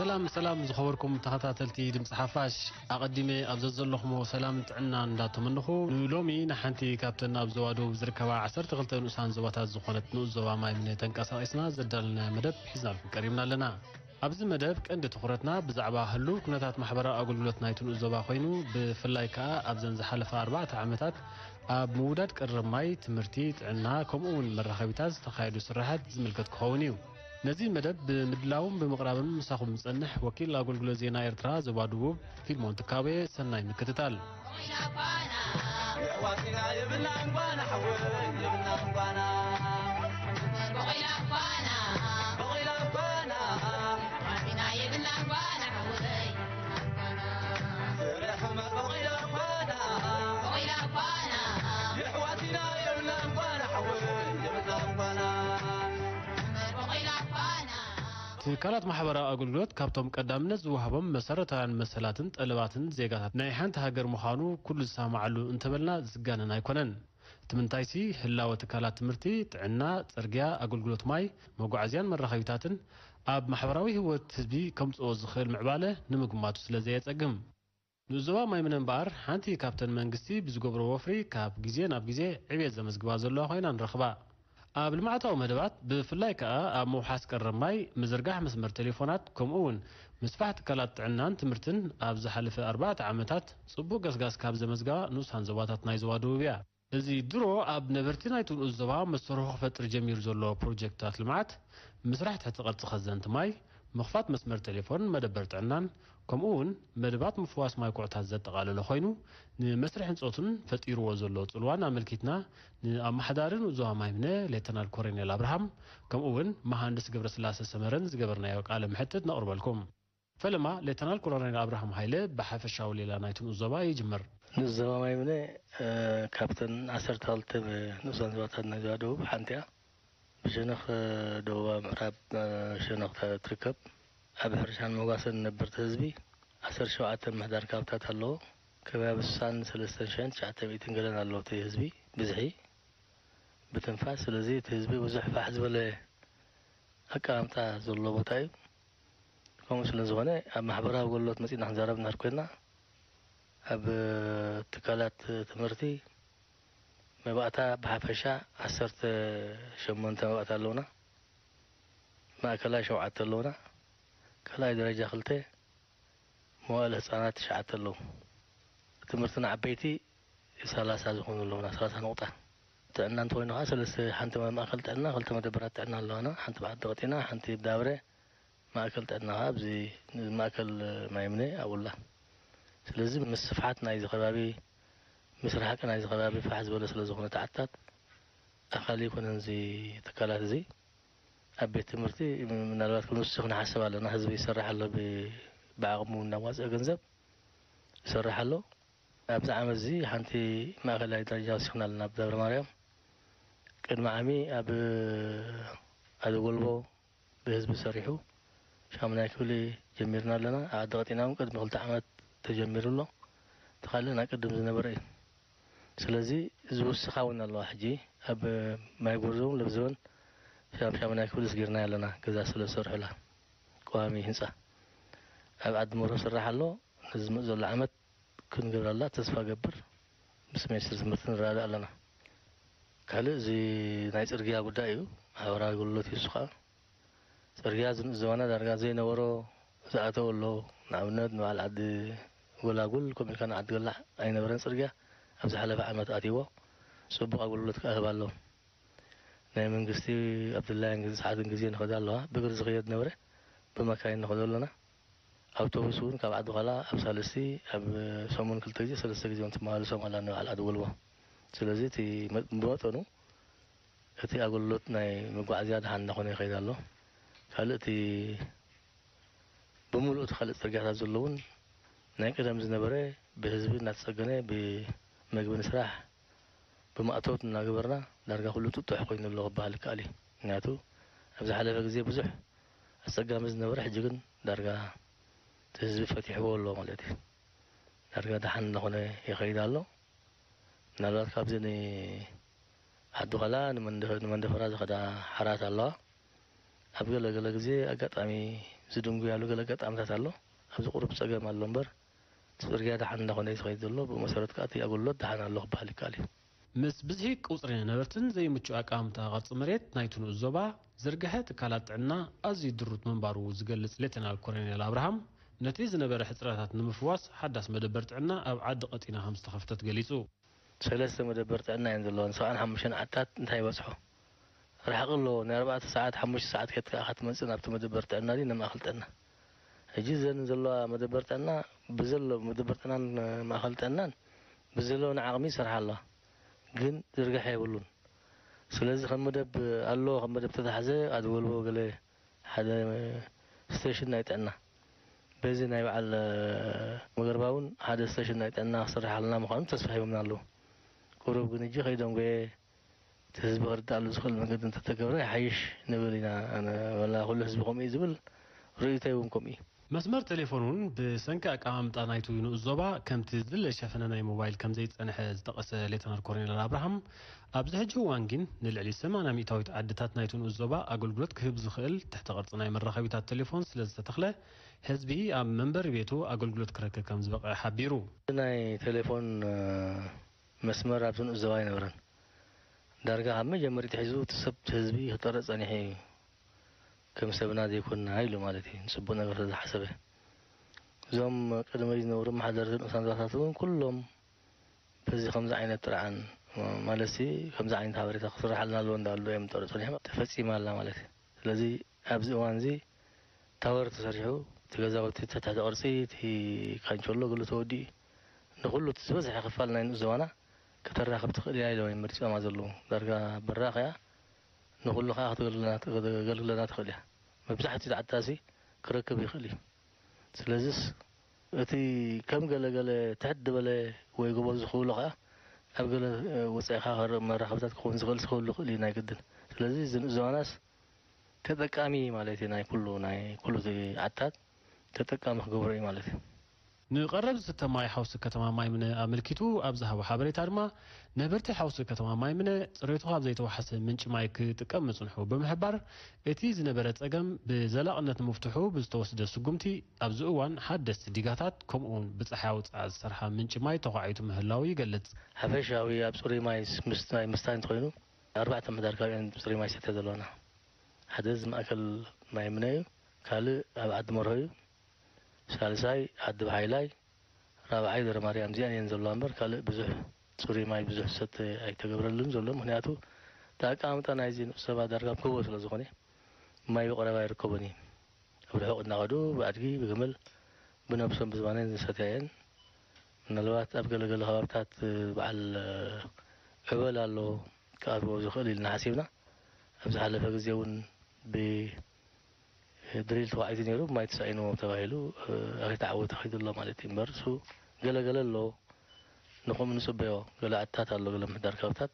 ሰላም ሰላም ዝኸበርኩም ተኸታተልቲ ድምፂ ሓፋሽ፣ ኣቐዲመ ኣብ ዘዘለኹሞ ሰላምን ጥዕናን እንዳተመንኹ፣ ንሎሚ ንሓንቲ ካብተን ኣብ ዞባ ደቡብ ዝርከባ ዓሰርተ ክልተ ንኡሳን ዞባታት ዝኾነት ንኡስ ዞባ ማይምነ ተንቀሳቒስና ዘዳለናዮ መደብ ሒዝናልኩም ቀሪብና ኣለና። ኣብዚ መደብ ቀንዲ ትኹረትና ብዛዕባ ህሉው ኩነታት ማሕበራዊ ኣገልግሎት ናይቲ ንኡስ ዞባ ኮይኑ፣ ብፍላይ ከኣ ኣብዘን ዝሓለፋ ኣርባዕተ ዓመታት ኣብ ምውዳድ ቀረብ ማይ፣ ትምህርቲ፣ ጥዕና፣ ከምኡ እውን መራኸቢታት ዝተኻየዱ ስራሓት ዝምልከት ክኸውን እዩ። ነዚ መደብ ብምድላውን ብምቕራብን ምሳኹም ዝጸንሕ ወኪል ኣገልግሎት ዜና ኤርትራ ዞባ ደቡብ ፊልሞን ትካቤ፣ ሰናይ ምክትታል። ትካላት ማሕበራዊ ኣገልግሎት ካብቶም ቀዳምነት ዝወሃቦም መሰረታውያን መሰላትን ጠለባትን ዜጋታት ናይ ሓንቲ ሃገር ምዃኑ ኩሉ ዝሰማማዓሉ እንተበልና ዝጋነን ኣይኮነን። እቲ ምንታይሲ፣ ህላወ ትካላት ትምህርቲ፣ ጥዕና፣ ጽርግያ፣ ኣገልግሎት ማይ፣ መጓዓዝያን መራኸቢታትን ኣብ ማሕበራዊ ህይወት ህዝቢ ከምጽኦ ዝኽእል ምዕባለ ንምግማቱ ስለ ዘየጸግም። ንዞባ ማይምነ እምበኣር፣ ሓንቲ ካብተን መንግስቲ ብዝገብሮ ወፍሪ ካብ ግዜ ናብ ግዜ ዕብየት ዘመዝግባ ዘለዋ ኮይና ንረኽባ። ኣብ ልምዓታዊ መደባት፣ ብፍላይ ከኣ ኣብ ምውሓስ ቀረብ ማይ፣ ምዝርጋሕ መስመር ቴሌፎናት፣ ከምኡ እውን ምስፋሕ ትካላት ጥዕናን ትምህርትን ኣብ ዝሓለፈ ኣርባዕተ ዓመታት ጽቡቕ ገስጋስ ካብ ዘመዝገባ ንኡሳን ዞባታት ናይ ዞባ ደቡብ እያ። እዚ ድሮ ኣብ ነበርቲ ናይቲ ንኡስ ዞባ መሰርሖ ክፈጥር ጀሚሩ ዘሎ ፕሮጀክትታት ልምዓት፣ ምስራሕ ትሕቲ ቅርጺ ከዘንቲ ማይ፣ ምኽፋት መስመር ቴሌፎን፣ መደበር ጥዕናን፣ ከምኡ እውን መደባት ምፍዋስ ማይ ኩዕታት ዘጠቓለለ ኮይኑ፣ ንመስርሕ ህንጸቱን ፈጢርዎ ዘሎ ጽልዋን ኣመልኪትና፣ ንኣመሓዳሪ ንኡስ ዞባ ማይምነ ሌተናል ኮሎኔል ኣብርሃም፣ ከምኡ እውን መሃንድስ ገብረስላሰ ሰመረን ዝገበርናዮ ቃለ መሕትት ነቕርበልኩም። ፈለማ ሌተናል ኮሎኔል ኣብርሃም ሃይለ ብሓፈሻዊ ሌላ ናይቲ ንኡስ ዞባ ይጅምር። ንኡስ ዞባ ማይምነ፣ እ፣ ካብተን ዓሰርተ ክልተ ንኡሳን ዞባታት ናይ ዞባ ደቡብ ሓንቲ እያ። ብሸነኽ ደቡባ ምዕራብ፣ እ፣ ሸነኽ ተ-፣ ትርከብ። ኣብ ሕርሻን መጓሰን ዝነብር እቲ ህዝቢ ዓሰርተ ሸውዓተ ምሕዳር ከባብታት ኣለዎ። ከባቢ ስሳን ሰለስተን ሽሕን ትሽዓተ ሚእትን ገለን ኣለዎ እቲ ህዝቢ ብዝሒ ብትንፋስ። ስለዚ እቲ ህዝቢ ብዙሕ ፋሕ ዝበለ ኣቀማምጣ ዘለዎ ቦታ እዩ። ከምኡ ስለ ዝኾነ፣ ኣብ ማሕበራዊ ኣገልግሎት መጺእና ክንዛረብ እንድሕር ኮይንና፣ ኣብ ትካላት ትምህርቲ መባእታ ብሓፈሻ ዓሰርተ ሸሞንተ መባእታ ኣለውና። ማእከላይ ሸውዓተ ኣለውና። ካልኣይ ደረጃ ክልተ፣ መዋእለ ህጻናት ትሽዓተ ኣለዉ። ትምህርቲ ንዓበይቲ ሰላሳ ዝኾኑ ኣለውና፣ ሰላሳ ነቑጣ። ጥዕና እንተኾይኑ ኸዓ ሰለስተ፣ ሓንቲ ማእከል ጥዕና፣ ክልተ መደበራት ጥዕና ኣለዋና። ሓንቲ ብዓዲ ቀጢና፣ ሓንቲ ብዳብረ፣ ማእከል ጥዕና ኸዓ ኣብዚ ማእከል ማይምነ ኣብኡ ኣላ። ስለዚ ምስ ስፍሓት ናይዚ ከባቢ፣ ምስ ርሕቂ ናይዚ ከባቢ ፋሕ ዝበለ ስለ ዝኾነ እቲ ዓድታት፣ ኣኻሊ ኣይኮነን እዚ ትካላት እዚ። ኣብ ቤት ትምህርቲ ምናልባት ክንውስኽ ንሓስብ ኣለና። ህዝቢ ይሰርሕ ኣሎ፣ ብ-፣ ብዓቕሙ እናዋፅአ ገንዘብ ይሰርሕ ኣሎ። ኣብዚ ዓመት እዚ ሓንቲ ማእከላይ ደረጃ ወሲኽና ኣለና፣ ኣብ ደብረ ማርያም። ቅድሚ ዓሚ ኣብ ኣደ ጎልቦ ብህዝቢ ሰሪሑ ሻሙናይ ክፍሊ ጀሚርና ኣለና። ኣብ ዓዲ ቀጢና እውን ቅድሚ ክልተ ዓመት ተጀሚሩ ኣሎ። እቲ ካልእ ናይ ቅድም ዝነበረ እዩ። ስለዚ ዝውስኻ እውን ኣለዋ። ሕጂ ኣብ ማይ ጎርዞ እውን ለብዘበን ሻም-፣ ሻሙናይ ክፍሊ ስጊርና ኣለና። ገዛ ስለ ዝሰርሑላ ቀዋሚ ህንፃ ኣብ ዓዲ መሮ ስራሕ ኣሎ። ነዚ ዝመፅ ዘሎ ዓመት ክንገብረላ ተስፋ ገብር። ምስ ሚኒስትሪ ትምህርቲ ንረዳዳእ ኣለና። ካልእ እዚ ናይ ፅርግያ ጉዳይ እዩ። ማሕበራዊ ኣገልግሎት እዩ እሱ ከዓ። ፅርግያ ዝን-፣ ዝወነ ዳርጋ ዘይነበሮ ዝኣተወ ኣሎ። ንኣብነት ንበዓል ዓዲ ጎላጉል ከምኡ ኢልካ ንዓዲ ገላዕ ኣይነበረን ፅርግያ። ኣብ ዝሓለፈ ዓመት ኣትይዎ። ፅቡቕ ኣገልግሎት ከዓ ይህብ ኣሎ። ናይ መንግስቲ ኣብ ድላየን ግዜ፣ ሰዓትን ግዜ ንኸዳ ኣለዋ። ብእግሪ ዝኸየድ ነበረ፣ ብመካይን ንኸዶ ኣለና። ኣውቶቡስ እውን ካብ ዓዲ ዃላ ኣብ ሳልስቲ፣ ኣብ ሰሙን ክልተ ግዜ፣ ሰለስተ ግዜ እውን ትመላለሶም ኣላ ንበዓል ዓዲ ጎልቦ። ስለዚ እቲ መ-፣ ብመጠኑ እቲ ኣገልግሎት ናይ መጓዓዝያ ደሓን እናኾነ ይኸይድ ኣሎ። ካልእ እቲ ብምሉእ እቲ ካልእ ጽርግያታት ዘሎ እውን ናይ ቀደም ዝነበረ ብህዝቢ እናተጸገነ ብመግቢ ንስራሕ ብማእቶት እናገበርና ዳርጋ ኩሉ ጥጡሕ ኮይኑ ኣሎ ክበሃል ይከኣል እዩ። ምክንያቱ ኣብ ዝሓለፈ ግዜ ብዙሕ ኣጸጋሚ ዝነበረ ሕጂ ግን ዳርጋ እቲ ህዝቢ ፈቲሕዎ ኣሎ ማለት እዩ። ዳርጋ ደሓን እናኾነ ይኸይድ ኣሎ። ምናልባት ካብዚ ንዓዲ ዃላ ንመንደ-፣ ንመንደፈራ ዝኸዳ ሓራት ኣለዋ። ኣብ ገለ ገለ ግዜ ኣጋጣሚ ዝድንጉያሉ ገለ ኣጋጣምታት ኣሎ። ኣብዚ ቁሩብ ጸገም ኣሎ እምበር፣ እቲ ጽርግያ ደሓን እንዳኾነ እዩ ዝኸይድ ዘሎ። ብኡ መሰረት ከኣ እቲ ኣገልግሎት ደሓን ኣሎ ክበሃል ይከኣል እዩ። ምስ ብዝሒ ቁጽሪ ነበርትን ዘይምቹእ ኣቀማምጣ ቅርጺ መሬት ናይቲ ንኡስ ዞባ፣ ዝርግሐ ትካላት ጥዕና ኣዝዩ ድሩት ምንባሩ ዝገልጽ ሌተናል ኮሎኔል ኣብርሃም፣ ነቲ ዝነበረ ሕጽረታት ንምፍዋስ ሓዳስ መደበር ጥዕና ኣብ ዓዲ ቀጢና ከም ዝተኸፍተት ገሊጹ። ሰለስተ መደበር ጥዕና እየን ዘለዋ። ሰብዓን ሓሙሽተን ዓድታት እንታይ ይበጽሖ? ርሕቂ ኣለዎ። ናይ ኣርባዕተ ሰዓት፣ ሓሙሽተ ሰዓት ከድካ ኢኻ ትመጽእ ናብቲ መደበር ጥዕና ድዩ፣ ናብ ማእከል ጥዕና? ሕጂ እዘን ዘለዋ መደበር ጥዕና ብዘሎ፣ መደበር ጥዕናን ማእከል ጥዕናን ብዘለወን ዓቕሚ ይሰርሓ ኣለዋ። ግን ዝርግሐ የብሉን። ስለዚ ከም መደብ ኣለዎ፣ ከም መደብ ተታሕዘ ኣድወልቦ ገለ ሓደ ስቴሽን ናይ ጥዕና በዚ ናይ በዓል መገርባ እውን ሓደ ስቴሽን ናይ ጥዕና ክስርሓልና ምዃኑ ተስፋ ሂቦምና ኣለዉ። ቁሩብ ግን ሕጂ ከይደንጎየ እቲ ህዝቢ ክርድኣሉ ዝኽእል መገዲ እንተተገብረ ይሓይሽ ንብል ኢና። ኣነ ወላ ኩሉ ህዝቢ ከምኡ እዩ ዝብል ርእይቶ እውን ከምኡ እዩ። መስመር ቴሌፎን እውን ብሰንኪ ኣቀማምጣ ናይቲ ንኡስ ዞባ ከምቲ ዝድለ ሸፈነ ናይ ሞባይል ከም ዘይጸንሐ ዝጠቐሰ ሌተናል ኮሎኔል ኣብርሃም፣ ኣብዚ ሕጂ እዋን ግን ንልዕሊ ሰማንያ ሚእታዊት ዓድታት ናይቲ ንኡስ ዞባ ኣገልግሎት ክህብ ዝኽእል ትሕተ ቅርጺ ናይ መራኸቢታት ቴሌፎን ስለ ዝተተኽለ፣ ህዝቢ ኣብ መንበሪ ቤቱ ኣገልግሎት ክረክብ ከም ዝበቕዐ ሓቢሩ። ናይ ቴሌፎን መስመር ኣብቲ ንኡስ ዞባ ኣይነበረን። ዳርጋ ካብ መጀመሪያ ኣትሒዙ እቲ ሰብ፣ እቲ ህዝቢ ክጠርዕ ጸኒሑ እዩ። ከም ሰብና ዘይኮንና ኢሉ ማለት እዩ፣ ንጽቡቕ ነገር ስለ ዝሓሰበ። እዞም ቅድመይ ዝነበሩ ኣመሓደርቲ ንኡሳን ዞባታት እውን ኩሎም በዚ ከምዚ ዓይነት ጥርዓን፣ ማለትሲ ከምዚ ዓይነት ሓበሬታ ክስርሓልና ኣለዎ እንዳበሉ እዮም ዝጠርዑ ጸኒሖም። ተፈጺማ ኣላ ማለት እዩ። ስለዚ ኣብዚ እዋን እዚ ታወር ተሰሪሑ፣ እቲ ገዛውቲ፣ እቲ ትሕቲ ቅርጺ፣ እቲ ካንቸሎ ገሉ ተወዲኡ፣ ንኹሉ እቲ ዝበዝሐ ክፋል ናይ ንኡስ ዞባና ከተራኽብ ትኽእል እያ ኢሎም እዮም መሪጾማ ዘለዉ። ዳርጋ በራኽ እያ፣ ንኹሉ ከኣ ከተገልግለና፣ ከተገልግለና ትኽእል እያ። መብዛሕትኡ ዓድታሲ ክረክብ ይኽእል እዩ። ስለዚስ እቲ ከም ገለ ገለ ትሕት ዝበለ ወይ ጎቦ ዝኽብሎ ከኣ ኣብ ገለ ወጻኢኻ መራኸብታት ክኸውን ዝኽእል ክህሉ ይኽእል እዩ ናይ ግድን። ስለዚ እዚ ንኡስ ዞባናስ ተጠቃሚ ማለት እዩ፣ ናይ ኩሉ፣ ናይ ኩሉ እቲ ዓድታት ተጠቃሚ ክገብሮ እዩ ማለት እዩ። ንቐረብ ዝስተ ማይ ሓውሲ ከተማ ማይምነ ኣመልኪቱ ኣብ ዝሃቦ ሓበሬታ ድማ፣ ነበርቲ ሓውሲ ከተማ ማይምነ ጽሬቱ ካብ ዘይተዋሕሰ ምንጪ ማይ ክጥቀም ምጽንሑ ብምሕባር፣ እቲ ዝነበረ ጸገም ብዘላቕነት ንምፍትሑ ብዝተወስደ ስጉምቲ፣ ኣብዚ እዋን ሓደስቲ ዲጋታት ከምኡ'ውን ብጸሓያዊ ጸዓት ዝሰርሓ ምንጪ ማይ ተዃዒቱ ምህላዉ ይገልጽ። ሓፈሻዊ ኣብ ጽሩይ ማይ ምስ-፣ ናይ ምስታይ እንተኾይኑ፣ ኣርባዕተ ምሕዳር ከባቢ እየን ጽሩይ ማይ ሰትያ ዘለዋና። ሓደ እዚ ማእከል ማይምነ እዩ፣ ካልእ ኣብ ዓዲ መርሆ እዩ፣ ሳልሳይ ዓዲ ብሓይላይ፣ ራብዓይ ደረማርያም። እዚኣን እየን ዘለዋ እምበር ካልእ ብዙሕ ጽሩይ ማይ ብዙሕ ዝሰተ ኣይተገብረሉን ዘሎ። ምኽንያቱ እቲ ኣቀማምጣ ናይዚ ንኡስ ዞባ ዳርጋ ኣብ ጎቦ ስለ ዝኾነ ማይ ብቐረባ ኣይርከቦን እዩ። ኣብ ርሑቕ እናኸዱ ብኣድጊ፣ ብግመል፣ ብነብሶም ብዝማነን ዝሰትያ እየን። ምናልባት ኣብ ገለገለ ከባብታት በዓል ዕበል ኣሎ ክኣትዎ ዝኽእል ኢልና ሓሲብና። ኣብ ዝሓለፈ ግዜ እውን ብድሪል ተዋዒቱ ነይሩ፣ ማይ ተሳኢንዎ ተባሂሉ ኣይተዓወተ ከይዱ ኣሎ ማለት እዩ። እምበር እሱ ገለገለ ኣሎ፣ ንኹም ንጽበዮ። ገለ ዓድታት ኣሎ፣ ገለ ምሕዳር ከባብታት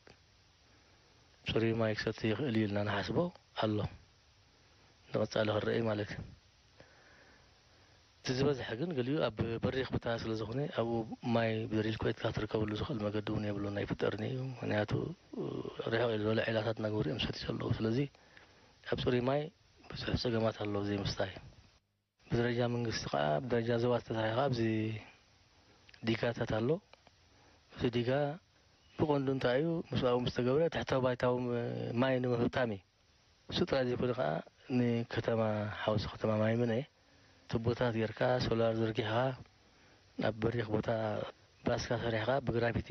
ጽሩይ ማይ ክሰቲ ይኽእል እዩ ኢልና ንሓስቦ ኣሎ። ንቐጻሊ ክረአ እዩ ማለት እዩ። እቲ ዝበዝሐ ግን ገሊኡ ኣብ በሪኽ ቦታ ስለ ዝኾነ ኣብኡ ማይ ብድሪል ኮይትካ ክትርከበሉ ዝኽእል መገዲ እውን የብሉን፣ ኣይፍጠርን እዩ። ምኽንያቱ ርሕቕ ኢሉ ዘሎ ዒላታት እናገበሩ እዮም ዝሰትዩ ዘለዉ። ስለዚ ኣብ ጽሩይ ማይ ብዙሕ ጸገማት ኣለዉ ዘይምስታይ። ብደረጃ መንግስቲ ከኣ፣ ብደረጃ ዞባ ዝተሰርሐ ከኣ ኣብዚ ዲጋታት ኣሎ። እቲ ዲጋ ብቐንዱ እንታይ እዩ? ምስኡ ምስ ተገብረ ትሕተ ባይታዊ ማይ ንምህብታም እዩ። እሱ ጥራይ ዘይኮነ ከኣ ንከተማ ሓውሲ ከተማ ማይምነ ቱቦታት ጌርካ፣ ሶላር ዘርጊሕኻ፣ ኣብ በሪኽ ቦታ ባስካ ሰሪሕካ ብግራፊቲ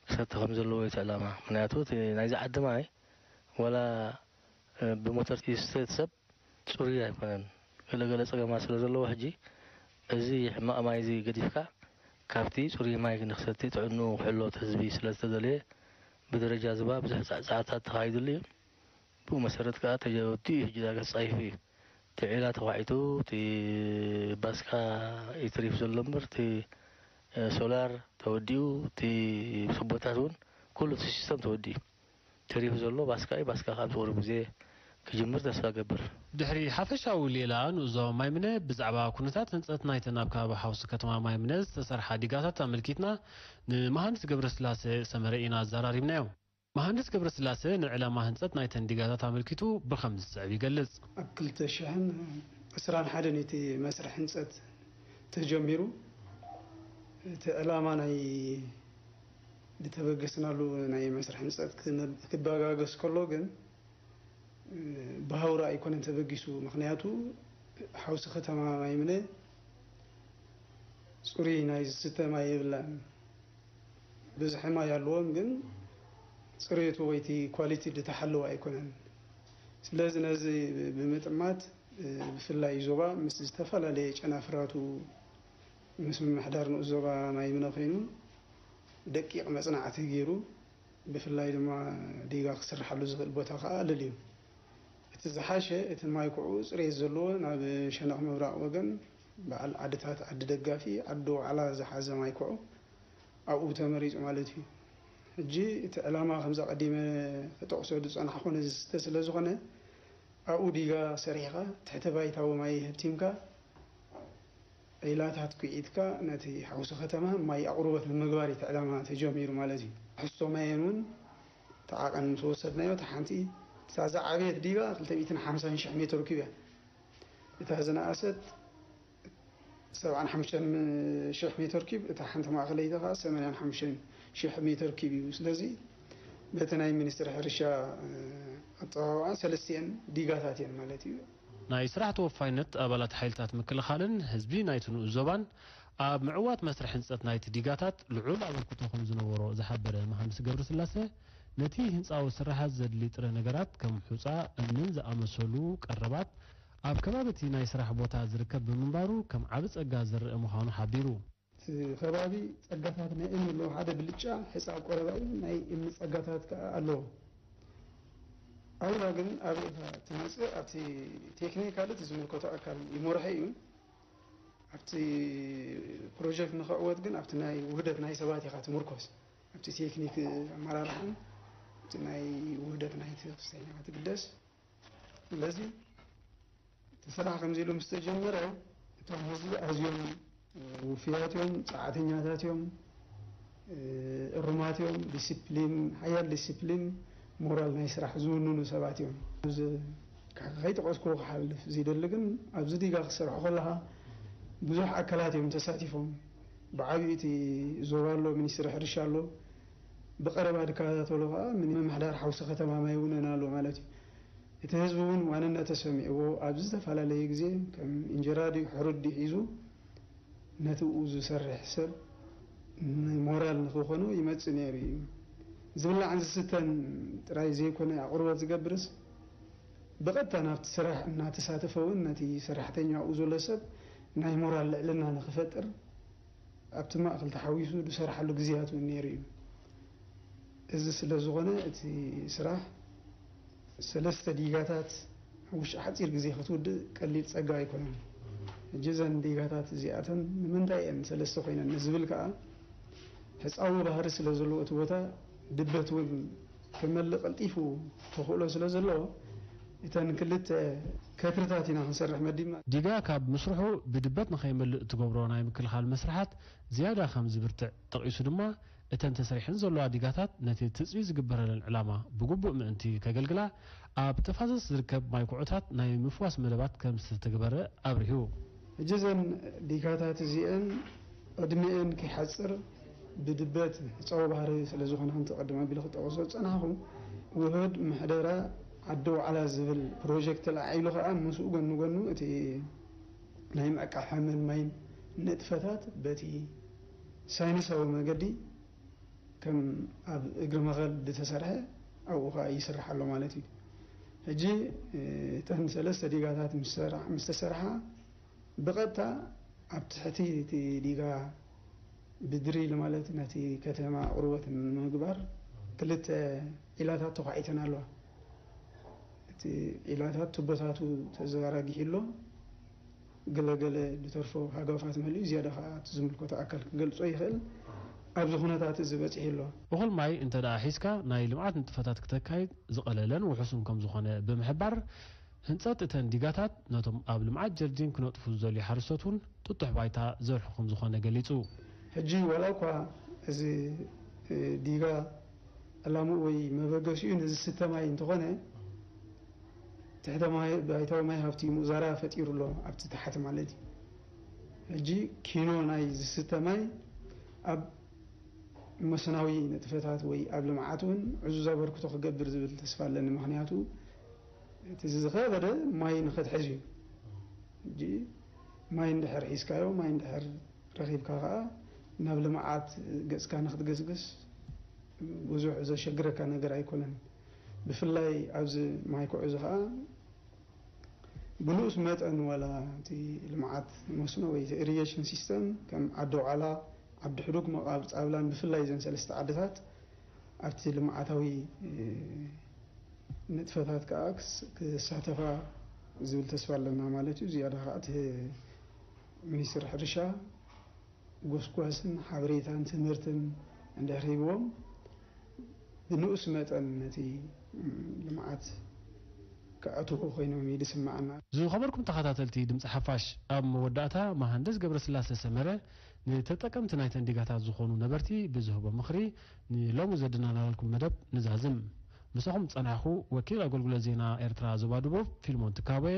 ክሰቲ ከም ዘለዎ እዩ እቲ ዕላማ። ምኽንያቱ እቲ ናይዚ ዓዲ ማይ ዋላ፣ እ፣ ብሞተር ይስተ እቲ ሰብ ጽሩይ ኣይኮነን። ገለ ገለ ጸገማት ስለ ዘለዎ ሕጂ እዚ ሕማቕ ማይ እዚ ገዲፍካ ካብቲ ጽሩይ ማይ ንክሰቲ ጥዕንኡ ክሕሎ እቲ ህዝቢ ስለ ዝተደልየ ብደረጃ ዞባ ብዙሕ ጻዕጻዕታት ተኻይድሉ እዩ። ብኡ መሰረት ከኣ ተወዲኡ እዩ ሕጂ ዳርጋ ተጻሒፉ እዩ። እቲ ዒላ ተዃዒቱ፣ እቲ ባስካ እዩ ተሪፉ ዘሎ እምበር፣ እቲ፣ እ፣ ሶላር ተወዲኡ፣ እቲ ቱቦታት እውን ኩሉ እቲ ሲስተም ተወዲኡ እዩ። ተሪፉ ዘሎ ባስካ እዩ። ባስካ ከኣ ኣብዚ ቁሩብ ግዜ ክጅምር ተስፋ እገብር። ድሕሪ ሓፈሻዊ ሌላ ንኡስ ዞባ ማይምነ ብዛዕባ ኩነታት ህንጸት ናይተን ኣብ ከባቢ ሓውሲ ከተማ ማይምነ ዝተሰርሓ ዲጋታት ኣመልኪትና ንመሃንድስ ገብረስላሴ ሰመረ ኢና ኣዘራሪብናዮ። መሃንድስ ገብረስላሴ ንዕላማ ህንጸት ናይተን ዲጋታት ኣመልኪቱ ብኸምዚ ዝስዕብ ይገልጽ። ኣብ ክልተ ሽሕን ዕስራን ሓደን እቲ መስርሕ ህንፀት ተጀሚሩ። እቲ ዕላማ ናይ ዝተበገስናሉ ናይ መስርሕ ህንፀት ክነ- ክበጋገስ ከሎ ግን፣ እ፣ ብሃውራ ኣይኮነን ተበጊሱ። ምኽንያቱ ሓውሲ ከተማ ማይምነ ፅሩይ ናይ ዝስተ ማይ የብላን። ብዝሒ ማይ ኣለዎም፣ ግን ፅሬቱ ወይቲ ኳሊቲ ዝተሓለወ ኣይኮነን። ስለዚ ነዚ ብምጥማት፣ እ፣ ብፍላይ ዞባ ምስ ዝተፈላለየ ጨናፍራቱ ምስ ምምሕዳር ንኡስ ዞባ ማይምነ ኮይኑ ደቂቕ መጽናዕቲ ገይሩ፣ ብፍላይ ድማ ዲጋ ክስርሓሉ ዝኽእል ቦታ ከኣ ኣለልዩ። እቲ ዝሓሸ፣ እቲ ማይ ኩዑ ጽሬት ዘለዎ ናብ ሸነኽ ምብራቕ ወገን በዓል ዓድታት ዓዲ ደጋፊ፣ ዓዲ ዋዕላ ዝሓዘ ማይ ኩዑ ኣብኡ ተመሪጹ ማለት እዩ። ሕጂ እቲ ዕላማ ከምዚ ኣቐዲመ ክጠቕሶ ዝጸናሕኩ ነዚ ዝስተ ስለ ዝኾነ፣ ኣብኡ ዲጋ ሰሪሕኻ ትሕተ ባይታዊ ማይ ህብቲምካ፣ ዒላታት ኩዒትካ ነቲ ሓውሲ ከተማ ማይ ኣቕርቦት ንምግባር እዩ እቲ ዕላማ ተጀሚሩ ማለት እዩ። ትሕዝቶ ማየን እውን እቲ ዓቐን ምስ ወሰድናዮ፣ እታ ሓንቲ፣ እታ ዝዓበየት ዲጋ ክልተ ሚእትን ሓምሳን ሽሕ ሜትር ኪዩብ እያ። እታ ዝነኣሰት ሰብዓን ሓሙሽተን ሽሕ ሜትር ኪዩብ፣ እታ ሓንቲ ማእኸለይቲ ኸዓ ሰማንያን ሓሙሽተን ሽሕ ሜትር ኪዩብ እዩ። ስለዚ በቲ ናይ ሚኒስትሪ ሕርሻ፣ እ፣ ኣጠዋውዓ ሰለስቲአን ዲጋታት እየን ማለት እዩ። ናይ ስራሕ ተወፋይነት ኣባላት ሓይልታት ምክልኻልን ህዝቢ ናይቲ ንኡስ ዞባን ኣብ ምዕዋት መስርሕ ህንጸት ናይቲ ዲጋታት ልዑል ኣበርክቶ ከም ዝነበሮ ዝሓበረ መሃንድስ ገብረስላሰ፣ ነቲ ህንጻዊ ስራሓት ዘድሊ ጥረ ነገራት ከም ሑጻ፣ እምንን ዝኣመሰሉ ቀረባት ኣብ ከባቢ እቲ ናይ ስራሕ ቦታ ዝርከብ ብምንባሩ ከም ዓቢ ጸጋ ዝረኣ ምዃኑ ሓቢሩ። እቲ ከባቢ ጸጋታት ናይ እምኒ ኣለዎ። ሓደ ብልጫ ሕጻ ቆረባ እዩ፣ ናይ እምኒ ጸጋታት ከኣ ኣለዎ። ኣውራ ግን ኣበይ ኢኻ ትመጽእ? ኣብቲ ቴክኒካል እቲ ዝምልከቶ ኣካል ይመርሖ እዩ። ኣብቲ ፕሮጀክት ንኽዕወት ግን ኣብቲ ናይ ውህደት ናይ ሰባት ኢኻ ትምርኮስ። ኣብቲ ቴክኒክ ኣመራርሓን ኣብቲ ናይ ውህደት ናይቲ ክስተኛ ኢኻ ትግደስ። ስለዚ እቲ ስራሕ ከምዚ ኢሉ ምስ ተጀመረ፣ እቶም ህዝቢ ኣዝዮም ውፉያት እዮም፣ ጸዓተኛታት እዮም፣ እሩማት እዮም፣ ዲሲፕሊን፣ ሓያል ዲሲፕሊን፣ ሞራል ናይ ስራሕ ዝውንኑ ሰባት እዮም። እዚ ከ-፣ ከይጠቐስኩ ክሓልፍ ዝይደሊ ግን፣ ኣብዚ ዲጋ ክትሰርሖ ከለኻ ብዙሕ ኣካላት እዮም ተሳቲፎም። ብዓቢኡ እቲ ዞባ ኣሎ፣ ሚኒስትሪ ሕርሻ ኣሎ፣ ብቐረባ ዝከታተሎ ከኣ ምምሕዳር ሓውሲ ከተማ ማይ ውነን ኣሎ ማለት እዩ። እቲ ህዝቢ እውን ዋንነት ተሰሚዕዎ ኣብ ዝተፈላለየ ግዜ ከም እንጀራ ድዩ ሕሩድ ድዩ ሒዙ ነቲ ብኡ ዝሰርሕ ሰብ ሞራል ንክኾኖ ይመጽእ ነይሩ እዩ። ዝብላዕን ዝስተን ጥራይ ዘይኮነ ኣቕርቦት ዝገብርስ ብቐጥታ ናብቲ ስራሕ እናተሳተፈ እውን ነቲ ሰራሕተኛ ኣብኡ ዘሎ ሰብ ናይ ሞራል ልዕልና ንክፈጥር ኣብቲ ማእከል ተሓዊሱ ዝሰርሓሉ ግዜያት እውን ነይሩ እዩ። እዚ ስለ ዝኾነ እቲ ስራሕ ሰለስተ ዲጋታት ኣብ ውሽጢ ሓጺር ግዜ ክትውድእ ቀሊል ጸጋ ኣይኮነን። ሕጂ እዘን ዲጋታት እዚኣተን ንምንታይ እየን ሰለስተ ኮይነን ንዝብል ከኣ ሕጻዊ ባህሪ ስለ ዘለዎ እቲ ቦታ ድበት እውን ክመልእ ቀልጢፉ ተኽእሎ ስለ ዘለዎ እተን ክልተ ከትርታት ኢና ክንሰርሕ መዲብና። ዲጋ ካብ ምስርሑ ብድበት ንኸይመልእ እትገብሮ ናይ ምክልኻል መስርሓት ዝያዳ ከም ዝብርትዕ ጠቒሱ ድማ፣ እተን ተሰሪሐን ዘለዋ ዲጋታት ነቲ ትጽቢት ዝግበረለን ዕላማ ብግቡእ ምእንቲ ከገልግላ፣ ኣብ ተፋሰስ ዝርከብ ማይ ኩዖታት ናይ ምፍዋስ መደባት ከም ዝተተግበረ ኣብሪሁ። ሕጂ እዘን ዲጋታት እዚአን ዕድሜአን ከይሓጽር ብድበት ሕጻዊ ባህሪ ስለ ዝኾነ፣ ከምቲ ቅድም ኣቢለ ክጠቕሶ ዝጸናሕኩ፣ ውህድ ምሕደራ ዓዲ ዋዕላ ዝብል ፕሮጀክት ተለዓዒሉ ከኣ፣ ምስኡ ጎኒ ጎኑ እቲ ናይ ምዕቃብ ሓመድ ማይን ንጥፈታት በቲ ሳይንሳዊ መገዲ ከም ኣብ እግሪ መኸል ዝተሰርሐ ኣብኡ ከኣ ይስራሕ ኣሎ ማለት እዩ። ሕጂ፣ እ፣ እተን ሰለስተ ዲጋታት ምስ ሰራ-፣ ምስ ተሰርሓ፣ ብቐጥታ ኣብ ትሕቲ እቲ ዲጋ ብድሪል ማለት ነቲ ከተማ ኣቕርቦት ንምግባር ክልተ ዒላታት ተዃዒተን ኣለዋ። እቲ ዒላታት ቱቦታቱ ተዘራጊሑ ኣሎ። ገለገለ ዝተርፎ ሃጓፋት መሊኡ ዝያዳ ከኣ እቲ ዝምልከቶ ኣካል ክገልጾ ይኽእል። ኣብዚ ኩነታት እዚ በጺሑ ኣሎ። እኹል ማይ እንተ ደኣ ሒዝካ ናይ ልምዓት ንጥፈታት ክተካይድ ዝቐለለን ውሑስን ከም ዝኾነ ብምሕባር፣ ህንጸት እተን ዲጋታት ነቶም ኣብ ልምዓት ጀርዲን ክነጥፉ ዝደልዩ ሓረስቶት እውን ጥጡሕ ባይታ ዘርሑ ከም ዝኾነ ገሊጹ። ሕጂ ዋላ እኳ እዚ፣ እ፣ ዲጋ ዕላምኡ ወይ መበገሲኡ ነዚ ዝስተ ማይ እንተኾነ፣ ትሕተ ማይ ባይታዊ ማይ ሃብቲ ምኡዛራ ፈጢሩ ኣሎ ኣብቲ ታሕቲ ማለት እዩ። ሕጂ ኪኖ ናይ ዝስተ ማይ ኣብ መስናዊ ንጥፈታት ወይ ኣብ ልምዓት እውን ዕዙዝ ኣበርክቶ ክገብር ዝብል ተስፋ ኣለኒ። ምክንያቱ እቲ ዝኸበደ ማይ ንክትሕዝ እዩ። ሕጂ ማይ እንድሕር ሒዝካዮ፣ ማይ እንድሕር ረኺብካ ከዓ ናብ ልምዓት ገፅካ ንክትገስግስ ብዙሕ ዘሸግረካ ነገር ኣይኮነን። ብፍላይ ኣብዚ ማይ ኩዕዙ ከዓ ብንኡስ መጠን ዋላ እቲ ልምዓት መስኖ ወይ እቲ ኢሪጌሽን ሲስተም ከም ዓዲ ውዓላ፣ ዓዲ ሕዱግ፣ መቓብር ፃብላን ብፍላይ እዘን ሰለስተ ዓድታት ኣብቲ ልምዓታዊ ንጥፈታት ከዓ ክሳተፋ ዝብል ተስፋ ኣለና ማለት እዩ። ዝያዳ ከዓ እቲ ሚኒስትር ሕርሻ ጎስጓስን ሓበሬታን ትምህርትን እንድሕር ሂብዎም ብንኡስ መጠን ነቲ ልምዓት ክኣትዉ ኮይኖም እዩ ዝስምዓና። ዝኸበርኩም ተኸታተልቲ ድምፂ ሓፋሽ፣ ኣብ መወዳእታ መሃንደስ ገብረስላሴ ሰመረ ንተጠቀምቲ ናይተን ዲጋታት ዝኾኑ ነበርቲ ብዝህቦ ምኽሪ ንሎሚ ዘድናናለልኩም መደብ ንዛዝም። ምሳኹም ዝጸናሕኹ ወኪል ኣገልግሎት ዜና ኤርትራ ዞባ ደቡብ ፊልሞን ትካቦየ።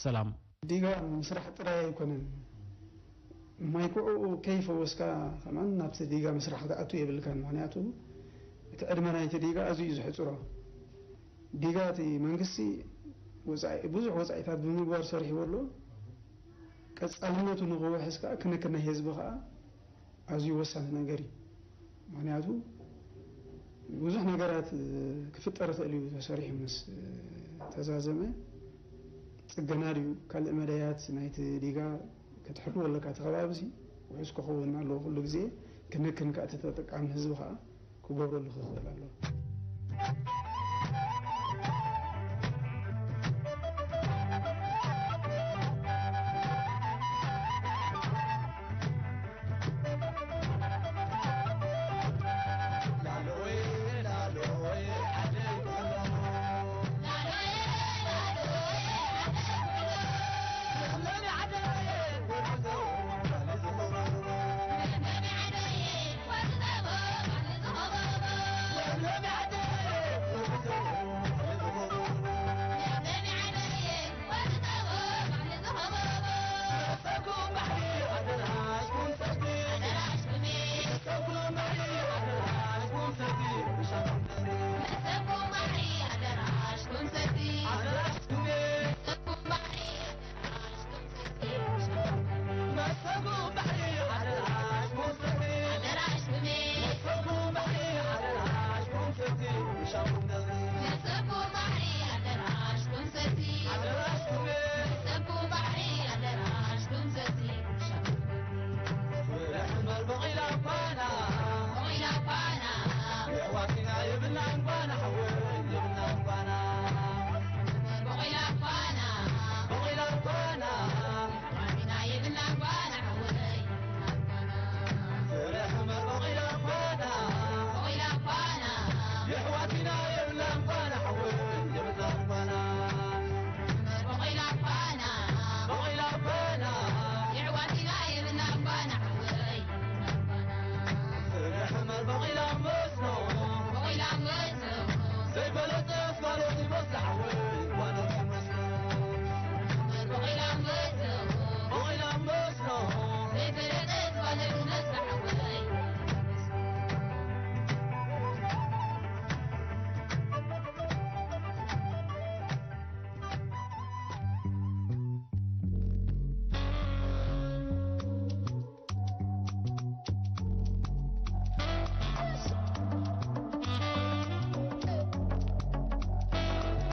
ሰላም። ዲጋ ምስራሕ ጥራይ ኣይኮነን። ማይ ኩዕኡ ከይፈወስካ ከማን ናብቲ ዲጋ ምስራሕ ክትኣቱ የብልካን። ምክንያቱ እቲ ዕድመ ናይቲ ዲጋ ኣዝዩ እዩ ዝሕጽሮ። ዲጋ እቲ መንግስቲ ወጻኢ፣ ብዙሕ ወጻኢታት ብምግባር ሰሪሕዎ ኣሎ። ቀጻልነቱ ንኽውሕስ ከኣ ክንክን ናይ ህዝቢ ከኣ ኣዝዩ ወሳኒ ነገር እዩ። ምክንያቱ ብዙሕ ነገራት ክፍጠር ይኽእል እዩ ተሰሪሑ ምስ ተዛዘመ። ጽገና ድዩ ካልእ መዳያት ናይቲ ዲጋ ክትሕልዎ ኣለካ። እቲ ከባቢ እዚ ውሑስ ክኸውን ኣለዎ። ኩሉ ግዜ ክንክን ከኣ እቲ ተጠቃሚ ህዝቢ ከኣ ክገብረሉ ክኽእል ኣለዎ።